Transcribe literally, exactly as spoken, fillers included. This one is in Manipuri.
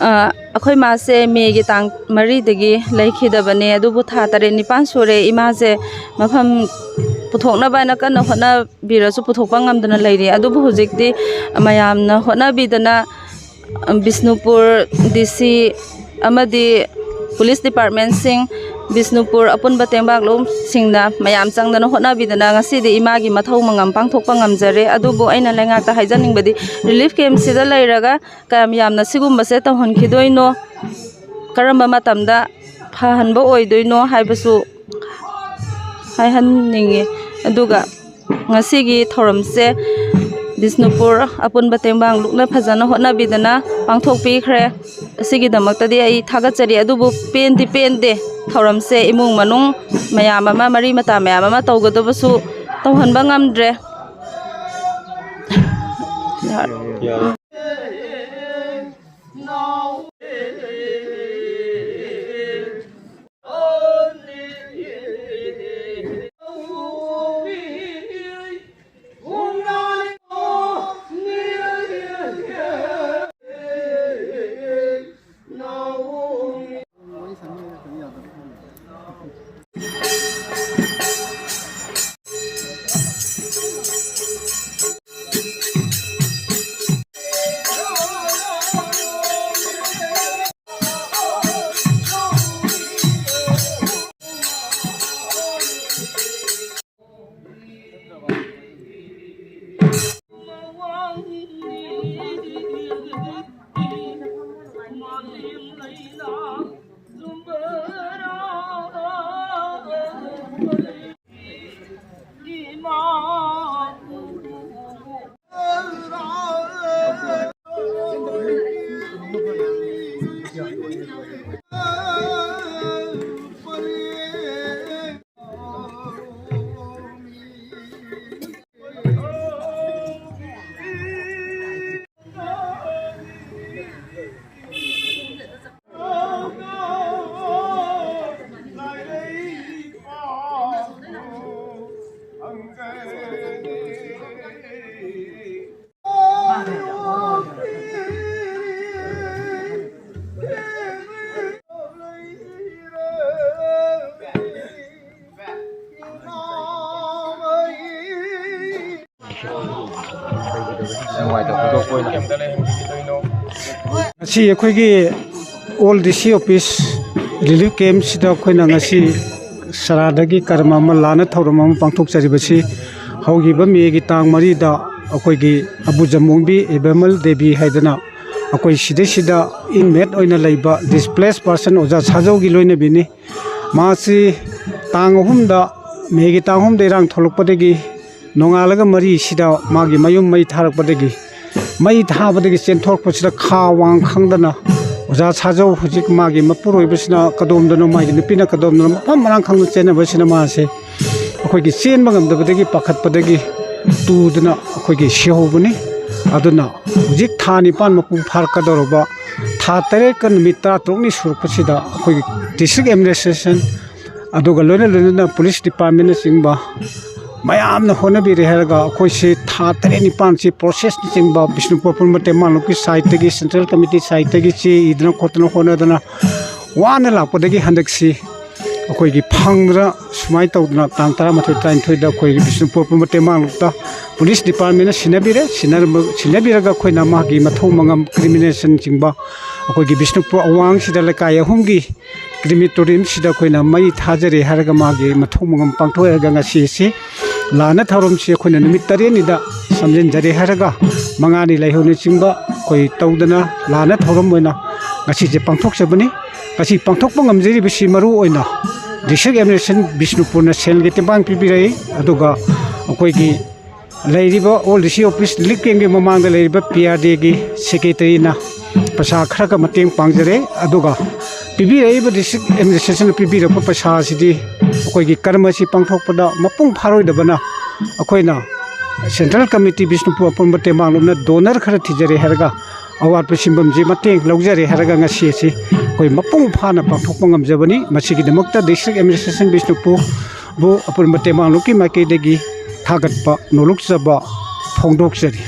ꯑ, ꯑꯩꯈꯣꯏ ꯃꯥꯁꯦ ꯃꯦꯒꯤ ꯇꯥꯡ ꯃꯔꯤꯗꯒꯤ ꯂꯩꯈꯤꯗꯕꯅꯦ, ꯑꯗꯨꯕꯨ ꯊꯥ ꯇꯔꯦꯠ ꯅꯤꯄꯥꯜ ꯁꯨꯔꯦ ꯏꯃꯥꯁꯦ ꯃꯐꯝ ꯄꯨꯊꯣꯛꯅꯕ ꯍꯥꯏꯅ ꯀꯟꯅ ꯍꯣꯠꯅꯕꯤꯔꯁꯨ ꯄꯨꯊꯣꯛꯄ ꯉꯝꯗꯅ ꯂꯩꯔꯤ꯫ ꯑꯗꯨꯕꯨ ꯍꯧꯖꯤꯛꯇꯤ ꯃꯌꯥꯝꯅ ꯍꯣꯠꯅꯕꯤꯗꯅ ꯕꯤꯁꯅꯨꯄꯨꯔ ꯗꯤ ꯁꯤ ꯑꯃꯗꯤ ꯄꯨꯂꯤꯁ ꯗꯤꯄꯥꯔꯠꯃꯦꯟꯁꯤꯡ, ꯕꯤꯁꯅꯨꯄꯨꯔ ꯑꯄꯨꯟꯕ ꯇꯦꯡꯕꯥꯡꯂꯨꯞꯁꯤꯡꯅ ꯃꯌꯥꯝ ꯆꯪꯗꯅ ꯍꯣꯠꯅꯕꯤꯗꯅ ꯉꯁꯤꯗꯤ ꯏꯃꯥꯒꯤ ꯃꯊꯧ ꯃꯉꯝ ꯄꯥꯡꯊꯣꯛꯄ ꯉꯝꯖꯔꯦ꯫ ꯑꯗꯨꯕꯨ ꯑꯩꯅ ꯂꯩꯉꯥꯛꯇ ꯍꯥꯏꯖꯅꯤꯡꯕꯗꯤ, ꯔꯤꯂꯤꯐ ꯀꯦꯝꯁꯤꯗ ꯂꯩꯔꯒ ꯀꯌꯥꯝ ꯌꯥꯝꯅ ꯁꯤꯒꯨꯝꯕꯁꯦ ꯇꯧꯍꯟꯈꯤꯗꯣꯏꯅꯣ, ꯀꯔꯝꯕ ꯃꯇꯝꯗ ꯐꯍꯟꯕ ꯑꯣꯏꯗꯣꯏꯅꯣ ꯍꯥꯏꯕꯁꯨ ꯍꯥꯏꯍꯟꯅꯤꯡꯉꯤ꯫ ꯑꯗꯨꯒ ꯉꯁꯤꯒꯤ ꯊꯧꯔꯝꯁꯦ ꯕꯤꯁꯅꯨꯄꯨꯔ ꯑꯄꯨꯟꯕ ꯇꯦꯡꯕꯥꯡ ꯂꯨꯞꯅ ꯐꯖꯅ ꯍꯣꯠꯅꯕꯤꯗꯅ ꯄꯥꯡꯊꯣꯛꯄꯤꯈ꯭ꯔꯦ꯫ ꯑꯁꯤꯒꯤꯗꯃꯛꯇꯗꯤ ꯑꯩ ꯊꯥꯒꯠꯆꯔꯤ꯫ ꯑꯗꯨꯕꯨ ꯄꯦꯟꯗꯤ ꯄꯦꯟꯗꯦ, ꯊꯧꯔꯝꯁꯦ ꯏꯃꯨꯡ ꯃꯅꯨꯡ ꯃꯌꯥꯝ ꯑꯃ, ꯃꯔꯤ ꯃꯇꯥ ꯃꯌꯥꯝ ꯑꯃ ꯇꯧꯒꯗꯕꯁꯨ ꯇꯧꯍꯟꯕ ꯉꯝꯗ꯭ꯔꯦ꯫ ꯉꯁꯤ ꯑꯩꯈꯣꯏꯒꯤ ꯑꯣꯜ ꯗꯤ ꯁꯤ ꯑꯣꯐꯤꯁ ꯔꯤꯂꯤꯐ ꯀꯦꯝꯁꯤꯗ ꯑꯩꯈꯣꯏꯅ ꯉꯁꯤ ꯁꯔꯥꯗꯒꯤ ꯀꯔꯝ ꯑꯃ ꯂꯥꯟꯅ ꯊꯧꯔꯝ ꯑꯃ ꯄꯥꯡꯊꯣꯛꯆꯔꯤꯕꯁꯤ ꯍꯧꯈꯤꯕ ꯃꯦꯒꯤ ꯇꯥꯡ ꯃꯔꯤꯗ ꯑꯩꯈꯣꯏꯒꯤ ꯑꯕꯨ ꯖꯃꯣꯡꯕꯤ ꯑꯦꯕꯦꯃꯜ ꯗꯦꯕꯤ ꯍꯥꯏꯗꯅ ꯑꯩꯈꯣꯏ ꯁꯤꯗꯩꯁꯤꯗ ꯏꯟꯃꯦꯠ ꯑꯣꯏꯅ ꯂꯩꯕ ꯗꯤꯁꯄ꯭ꯂꯦꯁ ꯄꯥꯔꯁꯟ ꯑꯣꯖꯥ ꯁꯥꯖꯧꯒꯤ ꯂꯣꯏꯅꯕꯤꯅꯤ꯫ ꯃꯍꯥꯛꯁꯤ ꯇꯥꯡ ꯑꯍꯨꯝꯗ, ꯃꯦꯒꯤ ꯇꯥꯡ ꯑꯍꯨꯝꯗ ꯏꯔꯥꯡ ꯊꯣꯛꯂꯛꯄꯗꯒꯤ ꯅꯣꯡꯉꯥꯜꯂꯒ ꯃꯔꯤꯁꯤꯗ ꯃꯥꯒꯤ ꯃꯌꯨꯝ ꯃꯩ ꯊꯥꯔꯛꯄꯗꯒꯤ, ꯃꯩ ꯊꯥꯕꯗꯒꯤ ꯆꯦꯟꯊꯣꯔꯛꯄꯁꯤꯗ ꯈꯥ ꯋꯥꯡ ꯈꯪꯗꯅ ꯑꯣꯖꯥ ꯁꯥꯖꯧ ꯍꯧꯖꯤꯛ ꯃꯥꯒꯤ ꯃꯄꯨꯔꯣꯏꯕꯁꯤꯅ ꯀꯗꯣꯝꯗꯅꯣ, ꯃꯥꯒꯤ ꯅꯨꯄꯤꯅ ꯀꯗꯣꯝꯗꯅꯣ ꯃꯐꯝ ꯃꯔꯥꯡ ꯈꯪꯗꯅ ꯆꯦꯟꯅꯕꯁꯤꯅ ꯃꯥꯁꯦ ꯑꯩꯈꯣꯏꯒꯤ ꯆꯦꯟꯕ ꯉꯝꯗꯕꯗꯒꯤ ꯄꯥꯈꯠꯄꯗꯒꯤ ꯇꯨꯗꯅ ꯑꯩꯈꯣꯏꯒꯤ ꯁꯤꯍꯧꯕꯅꯤ꯫ ꯑꯗꯨꯅ ꯍꯧꯖꯤꯛ ꯊꯥ ꯅꯤꯄꯥꯟ ꯃꯄꯨꯡ ꯐꯥꯔꯛꯀꯗꯧꯔꯕ ꯊꯥ ꯇꯔꯦꯠꯀ ꯅꯨꯃꯤꯠ ꯇꯔꯥꯇꯔꯨꯛꯅꯤ ꯁꯨꯔꯛꯄꯁꯤꯗ ꯑꯩꯈꯣꯏꯒꯤ ꯗꯤꯁꯇ꯭ꯔꯤꯛ ꯑꯦꯗꯃꯤꯅꯤꯁꯇ꯭ꯔꯦꯁꯟ ꯑꯗꯨꯒ ꯂꯣꯏꯅ ꯂꯣꯏꯅꯅ ꯄꯨꯂꯤꯁ ꯗꯤꯄꯥꯔꯠꯃꯦꯟꯅꯆꯤꯡꯕ ꯃꯌꯥꯝꯅ ꯍꯣꯠꯅꯕꯤꯔꯦ ꯍꯥꯏꯔꯒ ꯑꯩꯈꯣꯏꯁꯤ ꯊꯥ ꯇꯔꯦꯠ ꯅꯤꯄꯥꯟꯁꯤ ꯄ꯭ꯔꯣꯁꯦꯁꯅꯆꯤꯡꯕ ꯕꯤꯁꯅꯨꯄꯨꯔ ꯑꯄꯨꯟꯕ ꯇꯦꯡꯕꯥꯡꯂꯨꯞꯀꯤ ꯁꯥꯏꯠꯇꯒꯤ, ꯁꯦꯟꯇ꯭ꯔꯦꯜ ꯀꯃꯤꯇꯤ ꯁꯥꯏꯠꯇꯒꯤ ꯆꯦ ꯏꯗꯅ ꯈꯣꯠꯇꯅ ꯍꯣꯠꯅꯗꯅ ꯋꯥꯅ ꯂꯥꯛꯄꯗꯒꯤ ꯍꯟꯗꯛꯁꯤ ꯑꯩꯈꯣꯏꯒꯤ ꯐꯪꯗꯅ ꯁꯨꯃꯥꯏꯅ ꯇꯧꯗꯅ ꯇꯥꯡ ꯇꯔꯥꯃꯥꯊꯣꯏ, ꯇꯔꯥꯅꯤꯊꯣꯏꯗ ꯑꯩꯈꯣꯏꯒꯤ ꯕꯤꯁꯅꯨꯄꯨꯔ ꯑꯄꯨꯟꯕ ꯇꯦꯡꯕꯥꯡꯂꯨꯞꯇ ꯄꯨꯂꯤꯁ ꯗꯤꯄꯥꯔꯠꯃꯦꯟꯅ ꯁꯤꯟꯅꯕꯤꯔꯦ꯫ ꯁꯤꯟꯅꯔꯝꯕ-, ꯁꯤꯟꯅꯕꯤꯔꯒ ꯑꯩꯈꯣꯏꯅ ꯃꯥꯒꯤ ꯃꯊꯧ ꯃꯉꯝ, ꯀ꯭ꯔꯤꯃꯤꯅꯦꯁꯟꯁꯤꯡꯕ ꯑꯩꯈꯣꯏꯒꯤ ꯕꯤꯁꯅꯨꯄꯨꯔ ꯑꯋꯥꯡꯁꯤꯗ ꯂꯩꯀꯥꯏ ꯑꯍꯨꯝꯒꯤ ꯀ꯭ꯔꯤꯃꯤꯇꯣꯔꯤꯌꯝꯁꯤꯗ ꯑꯩꯈꯣꯏꯅ ꯃꯩ ꯊꯥꯖꯔꯦ ꯍꯥꯏꯔꯒ ꯃꯥꯒꯤ ꯃꯊꯧ ꯃꯉꯝ ꯄꯥꯡꯊꯣꯛꯑꯦ ꯍꯥꯏꯔꯒ ꯉꯁꯤ ꯑꯁꯤ ꯂꯥꯟꯅ ꯊꯧꯔꯝꯁꯤ ꯑꯩꯈꯣꯏꯅ ꯅꯨꯃꯤꯠ ꯇꯔꯦꯠꯅꯤꯗ ꯁꯝꯖꯤꯟꯖꯔꯦ ꯍꯥꯏꯔꯒ ꯃꯉꯥꯅꯤ ꯂꯥꯏꯍꯧꯅꯆꯤꯡꯕ ꯑꯩꯈꯣꯏ ꯇꯧꯗꯅ ꯂꯥꯟꯅ ꯊꯧꯔꯝ ꯑꯣꯏꯅ ꯉꯁꯤꯁꯦ ꯄꯥꯡꯊꯣꯛꯆꯕꯅꯤ꯫ ꯉꯁꯤ ꯄꯥꯡꯊꯣꯛꯄ ꯉꯝꯖꯔꯤꯕꯁꯤ ꯃꯔꯨ ꯑꯣꯏꯅ ꯗꯤꯁꯇ꯭ꯔꯤꯛ ꯑꯦꯗꯃꯤꯅꯤꯁꯇ꯭ꯔꯦꯁꯟ ꯕꯤꯁꯅꯨꯄꯨꯔꯅ ꯁꯦꯜꯒꯤ ꯇꯦꯡꯕꯥꯡ ꯄꯤꯕꯤꯔꯛꯏ, ꯑꯗꯨꯒ ꯑꯩꯈꯣꯏꯒꯤ ꯂꯩꯔꯤꯕ ꯑꯣꯜ ꯗꯤ ꯁꯤ ꯑꯣꯐꯤꯁ ꯔꯤꯂꯤꯐ ꯀꯦꯝꯒꯤ ꯃꯃꯥꯡꯗ ꯂꯩꯔꯤꯕ ꯄꯤ ꯑꯥꯔ ꯗꯤꯒꯤ ꯁꯦꯀ꯭ꯔꯦꯇꯔꯤꯅ ꯄꯩꯁꯥ ꯈꯔꯒ ꯃꯇꯦꯡ ꯄꯥꯡꯖꯔꯦ꯫ ꯑꯗꯨꯒ ꯄꯤꯕꯤꯔꯛꯏꯕ ꯗꯤꯁꯇ꯭ꯔꯤꯛ ꯑꯦꯗꯃꯤꯅꯤꯁꯇ꯭ꯔꯦꯁꯟꯅ ꯄꯤꯕꯤꯔꯛꯄ ꯄꯩꯁꯥ ꯑꯁꯤꯗꯤ ꯑꯩꯈꯣꯏꯒꯤ ꯀꯔꯃꯁꯤ ꯄꯥꯡꯊꯣꯛꯄꯗ ꯃꯄꯨꯡ ꯐꯥꯔꯣꯏꯗꯕꯅ ꯑꯩꯈꯣꯏꯅ ꯁꯦꯟꯇ꯭ꯔꯦꯜ ꯀꯃꯤꯇꯤ ꯕꯤꯁꯅꯨꯄꯨꯔ ꯑꯄꯨꯟꯕ ꯇꯦꯡꯕꯥꯡꯂꯨꯞꯅ ꯗꯣꯅꯔ ꯈꯔ ꯊꯤꯖꯔꯦ ꯍꯥꯏꯔꯒ ꯑꯋꯥꯠꯄ ꯁꯤꯟꯐꯝꯁꯤ ꯃꯇꯦꯡ ꯂꯧꯖꯔꯦ ꯍꯥꯏꯔꯒ ꯉꯁꯤ ꯑꯁꯤ ꯑꯩꯈꯣꯏ ꯃꯄꯨꯡ ꯐꯥꯅ ꯄꯥꯡꯊꯣꯛꯄ ꯉꯝꯖꯕꯅꯤ꯫ ꯃꯁꯤꯒꯤꯗꯃꯛꯇ ꯗꯤꯁꯇ꯭ꯔꯤꯛ ꯑꯦꯗꯃꯤꯅꯤꯁꯇ꯭ꯔꯦꯁꯟ ꯕꯤꯁꯅꯨꯄꯨꯔꯕꯨ ꯑꯄꯨꯟꯕ ꯇꯦꯡꯕꯥꯡꯂꯨꯞꯀꯤ ꯃꯥꯏꯀꯩꯗꯒꯤ ꯊꯥꯒꯠꯄ ꯅꯣꯂꯨꯛꯆꯕ ꯐꯣꯡꯗꯣꯛꯆꯔꯤ꯫